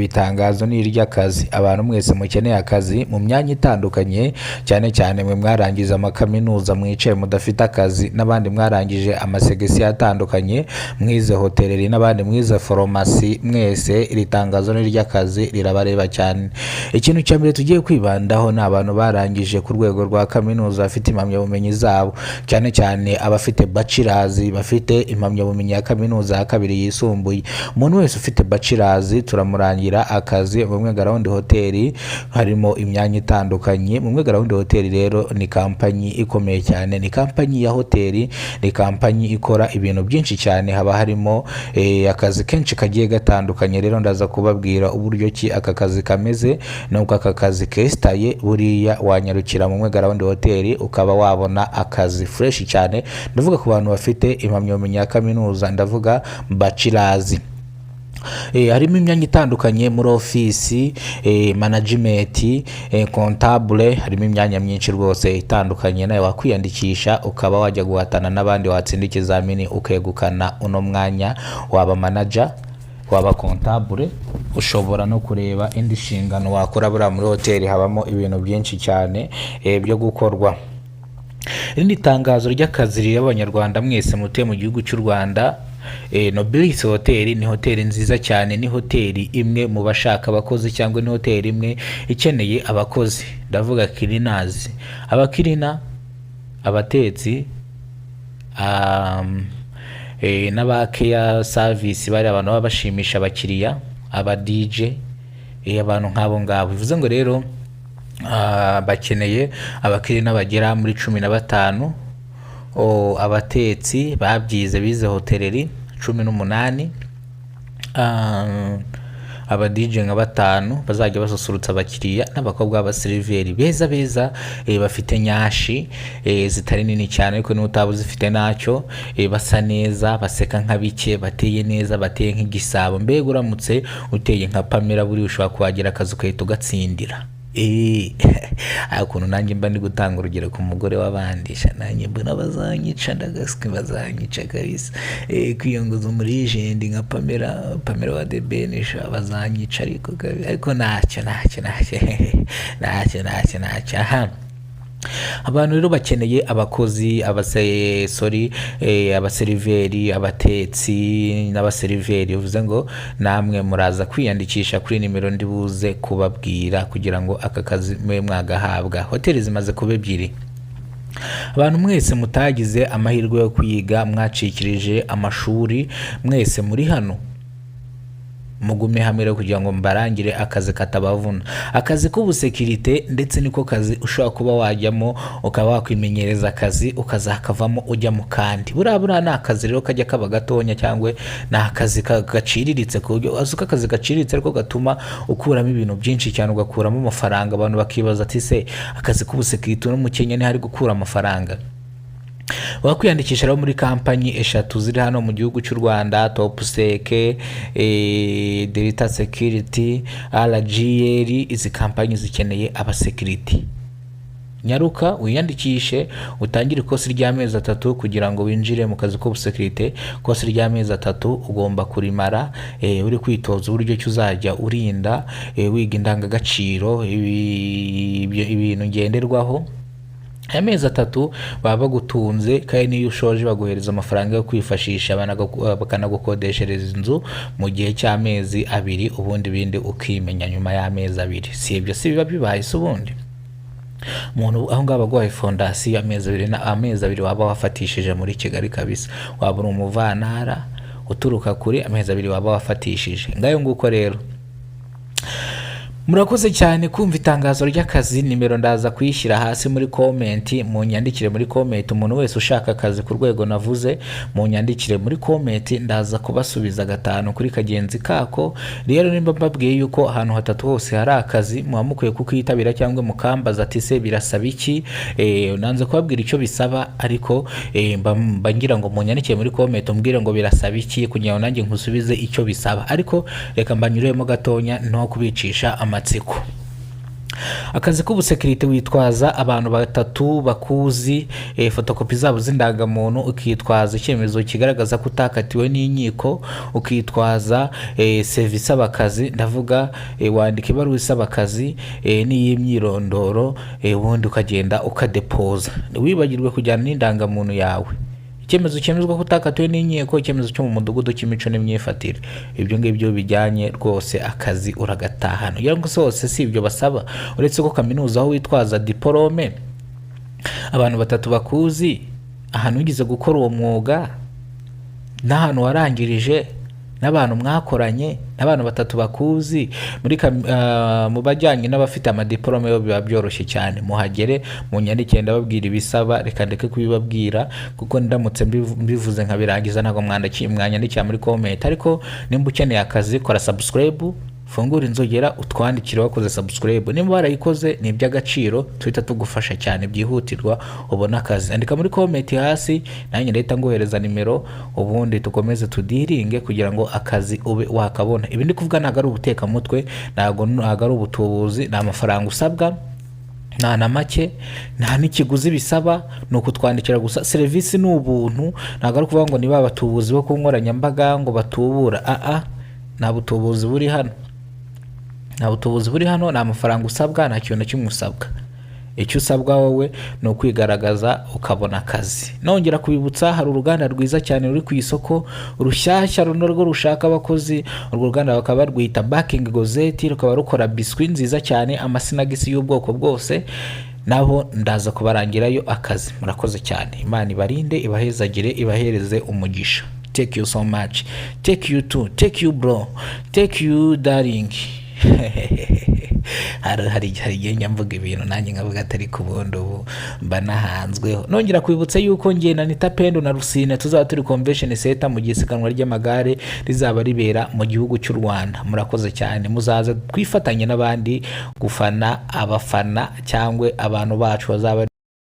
Itangazo ni iry'akazi. Abantu mwese mukeneye akazi mu myanya itandukanye, cyane cyane mwe mwarangije amakaminuza mwicaye mudafite akazi, n'abandi mwarangije amasegisiyo atandukanye, mwize hôtellerie, n'abandi mwize farumasi, mwese iri tangazo ni iry'akazi, rirabareba cyane. Ikintu cya mbere tugiye kwibandaho ni abantu barangije ku rwego rwa kaminuza, bafite impamyabumenyi zabo, cyane cyane abafite bachelors, bafite impamyabumenyi ya kaminuza ya kabiri yisumbuye. Umuntu wese ufite bachelors turamurangira akazi mu Mwe Ground Hoteli. Harimo imyanya itandukanye mu Mwe Ground Hoteli. Rero ni kampanyi ikomeye cyane, ni kampanyi ya hoteli, ni kampanyi ikora ibintu byinshi cyane. Haba harimo akazi kenshi kagiye gatandukanye. Rero ndaza kubabwira uburyo ki aka kazi kameze nuko aka kazi kesitaye. Buriya wanyarukira mu Mwe Ground Hoteli ukaba wabona akazi fresh cyane. Ndavuga ku bantu bafite impamyabumenyi ya kaminuza, ndavuga bachelors. Harimo imyanya itandukanye muri ofisi, management, comptable. Harimo imyanya myinshi rwose itandukanye. Nawe wakwiyandikisha ukaba wajya guhatana n'abandi, watsinda ikizamini ukegukana uno mwanya, waba manager, waba comptable, ushobora no kureba indi nshingano wakora. Buriya muri hoteli habamo ibintu byinshi cyane byo gukorwa. Irindi tangazo ry'akazi rireba Abanyarwanda mwese mutuye mu gihugu cy'u Rwanda. Nobilis Hotel ni hoteli nziza cyane, ni hoteli imwe mu bashaka abakozi, cyangwa ni hoteli imwe ikeneye abakozi. Ndavuga cleaners, abacleaner, abatetsi, n'aba care service, bari abantu baba bashimisha abakiriya, aba DJ, abantu nk'abo ngabo. Bivuze ngo rero bakeneye abacleaner bagera muri 15, abatetsi babyize, bize hôtellerie, 18, aba DJ nka batanu bazajya basusurutsa abakiriya, n'abakobwa b'abaseriveri beza beza, bafite nyashi zitari nini cyane, ariko niba utaba uzifite ntacyo, basa neza, baseka nka bike, bateye neza, bateye nk'igisabo. Mbega uramutse uteye nka Pamela, buriya ushobora kuhagira akazi ugahita ugatsindira. Ukuntu nanjye mba ndi gutanga urugero ku mugore w'abandi sha, nanjye mbona bazanyica, ndagaswi bazanyica kabisa. Kwiyongoza umulegend nka Pamela, Pamela wa The Ben sha, bazanyica. Ariko ariko ntacyo, ntacyo, ntacyo, ntacyo, ntacyo, ntacyo. Aha abantu rero bakeneye abakozi, abase, sorry, abaseriveri, abatetsi n'abaseriveri. Bivuze ngo namwe muraza kwiyandikisha kuri nimero ndi buze kubabwira kugira ngo aka kazi mube mwagahabwa. Hoteli zimaze kuba ebyiri. Abantu mwese mutagize amahirwe yo kwiga, mwacikirije amashuri, mwese muri hano mugume hamwe rero kugira ngo mbarangire akazi katabavuna, akazi k'ubusekirite. Ndetse niko kazi ushobora kuba wajyamo ukaba wakwimenyereza akazi, ukazakavamo ujya mu kandi. Buriya ni akazi rero kajya kaba gatonya, cyangwa ni akazi gaciriritse, ku buryo azi ko akazi gaciriritse ariko gatuma ukuramo ibintu byinshi cyane, ugakuramo amafaranga. Abantu bakibaza ati: "Se akazi k'ubusekirite no mu Kenya ntihari gukura amafaranga?" Wakwiyandikisha rero muri kampanyi eshatu ziri hano mu gihugu cy'u Rwanda: Topsec, Delta Security, RGL. Izi kampanyi zikeneye abasekiriti. Nyaruka wiyandikishe, utangire ikosi ry'amezi 3 kugira ngo winjire mu kazi k'ubusekirite. Ikosi ry'amezi 3 ugomba kurimara uri kwitoza uburyo ki uzajya urinda, wiga indangagaciro, ibintu ngenderwaho. Amezi 3 baba bagutunze, kandi n'iyo ushoje baguhereza amafaranga yo kwifashisha, bakanagukodeshereza inzu mu gihe cy'amezi 2, ubundi ibindi ukimenya nyuma y'amezi 2. Si ibyo si biba bibaye se? Ubundi umuntu aho ngaho baguhaye fondasiyo, amezi 2 na amezi 2 waba wafatishije muri Kigali kabisa, waba uri umuvantara uturuka kuri amezi 2 waba wafatishije. Ngayo nguko rero. Murakoze cyane kumva itangazo ry'akazi. Nimero ndaza kuyishyira hasi muri comment, munyandikire muri comment. Umuntu wese ushaka akazi ku rwego navuze, munyandikire muri comment, ndaza kubasubiza gatanu kuri kagenzi kako. Rero nimba mbabwiye yuko ahantu hatatu hose hari akazi, muba mukwiye kukitabira, cyangwa mukambaza ati: "Se birasaba iki?" Nanze kubabwira icyo bisaba, ariko mba ngira ngo munyandikire muri comment umbwire ngo birasaba iki, kugira ngo nanjye nkusubize icyo bisaba. Ariko reka mbanyuremo gatonya, no kubicisha amatsiko. Akazi k'ubusekirite, witwaza abantu batatu bakuzi, fotokopi zabo z'indangamuntu, ukitwaza icyemezo kigaragaza ko utakatiwe n'inkiko, ukitwaza CV isaba akazi, ndavuga wandika ibaruwa isaba akazi n'iy'imyirondoro, ubundi ukagenda ukadepoza. Wibagirwe kujyana n'indangamuntu yawe, icyemezo cyemezwa ko utakatiwe n'inkiko, icyemezo cyo mu mudugudu cy'imico n'imyifatire. Ibyo ngibyo bijyanye rwose, akazi uragatahana. Ugira ngo hose si ibyo basaba? Uretse ko kaminuza aho witwaza diporome, abantu batatu bakuzi, ahantu wigeze gukora uwo mwuga n'ahantu warangirije, n'abantu mwakoranye, n'abantu batatu bakuzi. Mu bajyanye n'abafite amadiporome yo biba byoroshye cyane. Muhagere, munyandikire, ndababwira ibisaba. Reka ndeke kubibabwira kuko ndamutse mbivuze nkabirangiza, ntabwo mwanyandikira muri comment. Ariko nimba ukeneye akazi, kora subscribe, fungura inzogera, utwandikire wakoze subscribe. Nimba warayikoze, ni iby'agaciro, tuhita tugufasha cyane byihutirwa ubone akazi. Andika muri comment hasi, nanjye ndahita nguhereza nimero, ubundi dukomeze tudiringe kugira ngo akazi ube wakabona. Ibi ndi kuvuga ntabwo ari ubutekamutwe, ntabwo ari ubutubuzi. Ni amafaranga usabwa nta na make, nta n'ikiguzi bisaba, ni ukutwandikira gusa. Serivisi ni ubuntu. Ntabwo ari ukuvuga ngo ni ba batubuzi bo ku nkoranyambaga ngo batubura. Aa, nta butubuzi buri hano, nta butubuzi buri hano. Nta mafaranga usabwa, nta kintu na kimwe usabwa. Icyo usabwa wowe ni ukwigaragaza ukabona akazi. Nongera kubibutsa, hari uruganda rwiza cyane ruri ku isoko rushyashya, runo rwo rushaka abakozi. Urwo ruganda bakaba barwita Baking Gozeti, rukaba rukora biswi nziza cyane, amasnacks y'ubwoko bwose. Nabo ndaza kubarangirayo akazi. Murakoze cyane, Imana ibarinde, ibahezagire, ibahereze umugisha. Take you so much, take you too, take you bro, take you darling. Hari igihe njya mvuga ibintu nanjye nkavuga atari ku bundi ubu mba nahanzweho. Nongera kwibutsa yuko njye na Nita Pendo na Rusine tuzaba turi convention center mu gihe isiganwa ry'amagare rizaba ribera mu gihugu cy'u Rwanda. Murakoze cyane, muzaze twifatanye n'abandi gufana abafana cyangwa abantu bacu bazaba.